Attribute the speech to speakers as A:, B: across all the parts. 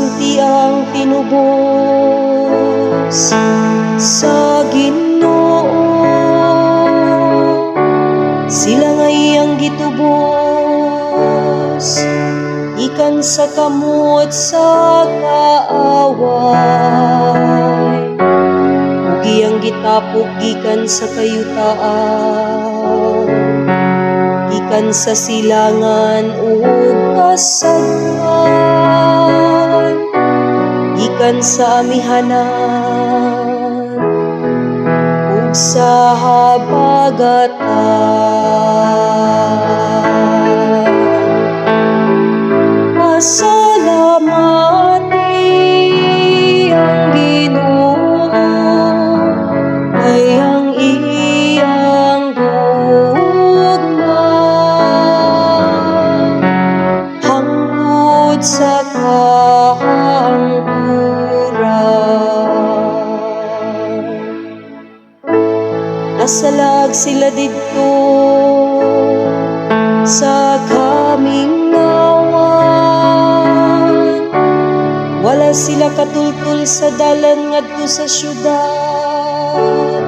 A: Pasulti ang tinubos sa Ginoo, sila nga iyang gitubos gikan sa kamot sa kaaway ug iyang gitapok gikan sa kayutaan, gikan sa silangan ug kasagkan, gikan sa amihanan ug sa habagatan. Pasalamati ang Ginoo kay ang iyang gugma hangtod sa kahangturan. Nasalag sila didto sa kamingawan. Wala sila katultol sa dalan ngadto sa syudad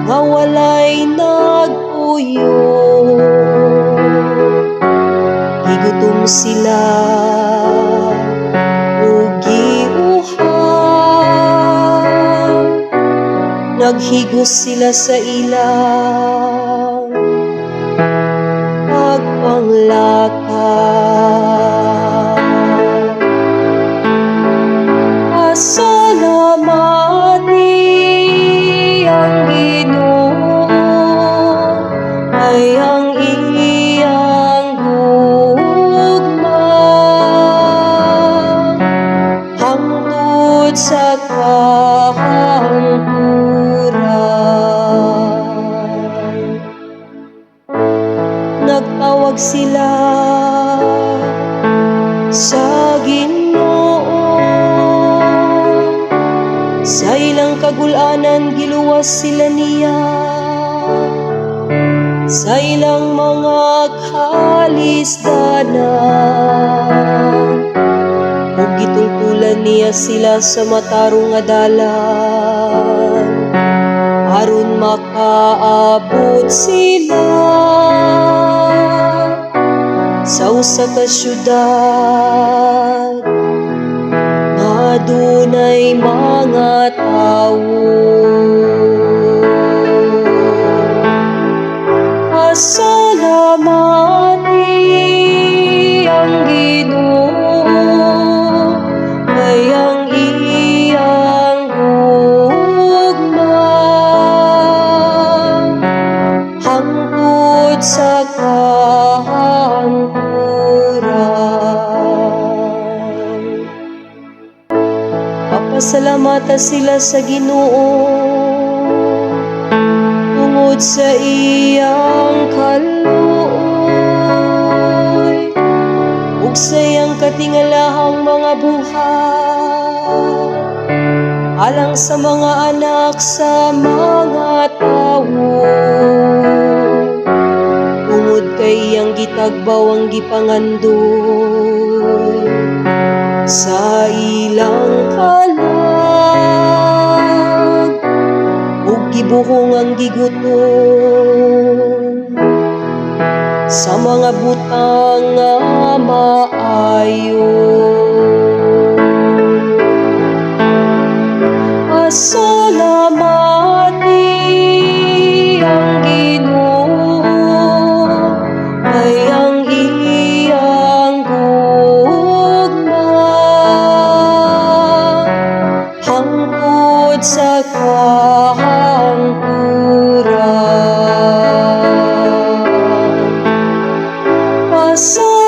A: nga walay nagpuyo. Gigutom sila ug giuhaw. Naghigos sila sa ilang pagpanglakaw. Pasalamati ang Ginoo kay ang iyang gugma hangtod sa kahangturan. Nagtawag sila sa Ginoo. Sa ilang kagul-anan, giluwas sila niya sa ilang mga kalisdanan ug gitultulan niya sila sa matarong nga dalan aron makaabot sila sa usa ka syudad nga dunay mga tawo. Pasalamati ang Ginoo kay ang iyang gugma hangtod sa kahangturan. Papasalamata sila sa Ginoo tungod sa iyang kaluoy ug sa iyang katingalahang mga buhat alang sa mga anak sa mga tawo, tungod kay iyang gitagbaw ang gipangandoy sa ilang kalag ug gibuhong ang gigutom sa mga butang nga maayo. Pasalamati ang Ginoo kay ang iyang gugma hangtod sa kahangturan. Pasalamati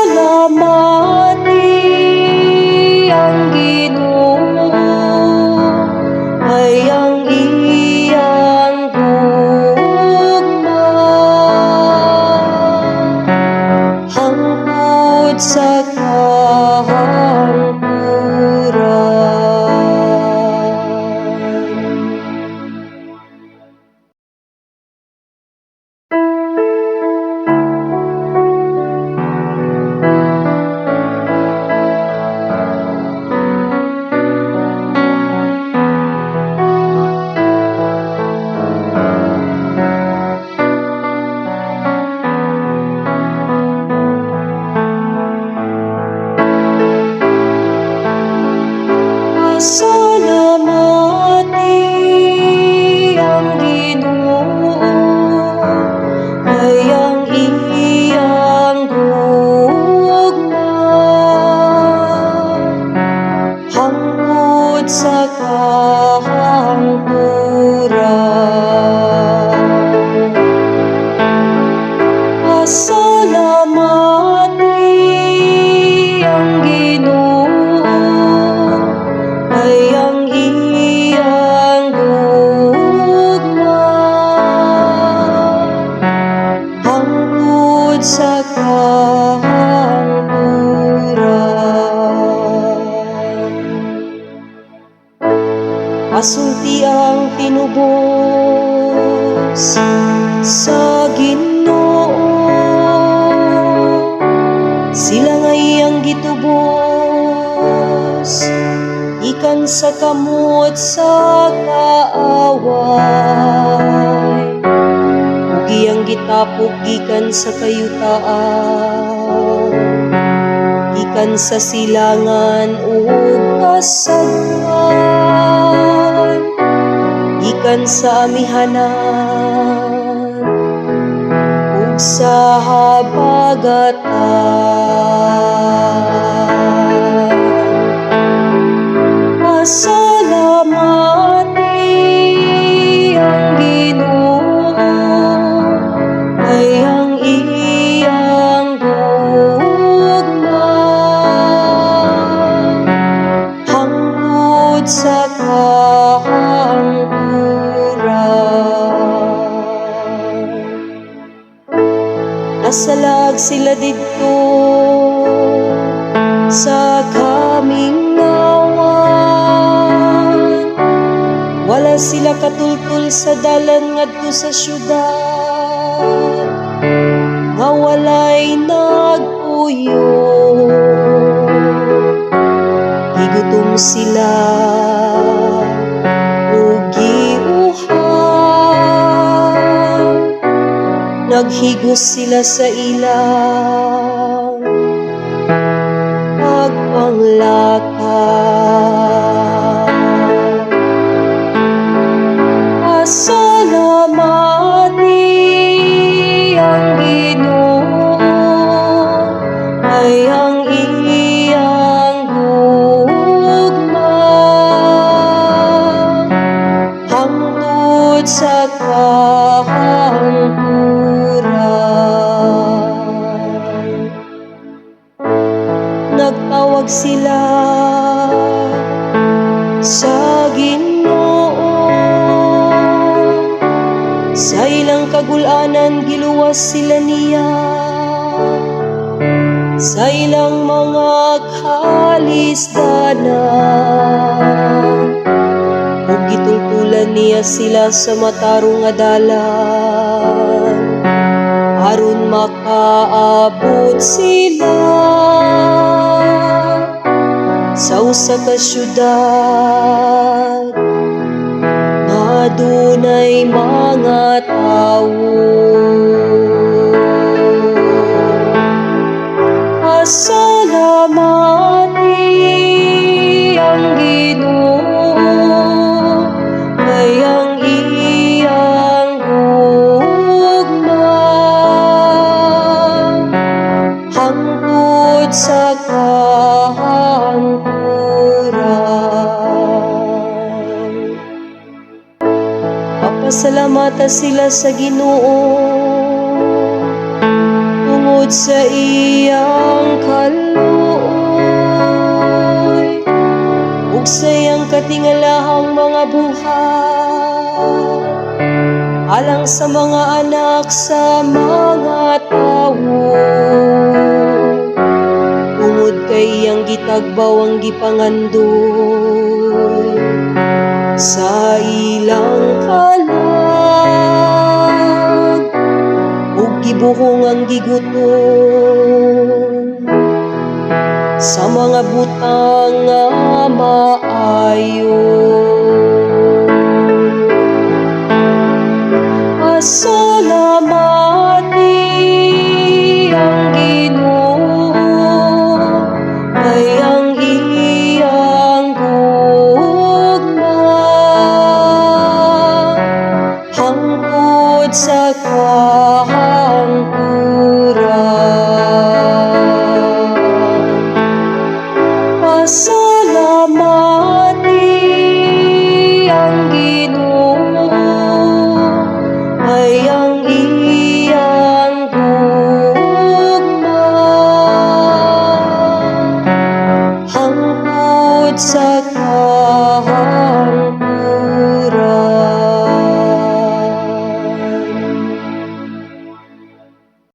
A: Pasalamati ang Ginoo kay ang iyang gugma hangtod sa kahangturan. Pasalamati ang Ginoo kay ang iyang gugma hangtod sa kahangturan. Pasulti ang tinubos sa Ginoo, sila nga iyang gitubos gikan sa kamot sa kaaway ug iyang gitapok gikan sa kayutaan, gikan sa silangan ug kasagpan, gikan sa amihanan ug sa habagatan. Pasalamati ang Ginoo kay ang iyang gugma hangtod sa kahangturan. Nasalag sila didto sa kamingawan. Wala sila katultol sa dalan ngadto sa syudad nga walay nagpuyo. Gigutom sila ug giuhaw. Naghigos sila sa ilang pagpanglakaw. Pasalamati ang Ginoo kay ang iyang gugma hangtod sa kahangturan. Nagtawag sila sa Ginoo. Sa ilang kagul-anan, giluwas sila niya sa ilang mga kalisdanan ug gitultulan niya sila sa matarong nga dalan aron makaabot sila sa usa ka syudad nga dunay mga tawo. Pasalamati ang Ginoo kay ang iyang gugma hangtod sa kahangturan. Papasalamata sila sa Ginoo tungod sa iyang kaluoy ug sa iyang katingalahang mga buhat alang sa mga anak sa mga tawo, tungod kay iyang gitagbaw ang gipangandoy sa ilang kalag ug gibuhong ang gigutom sa mga butang nga maayo. Pasalamati ang Ginoo kay ang iyang gugma Amen.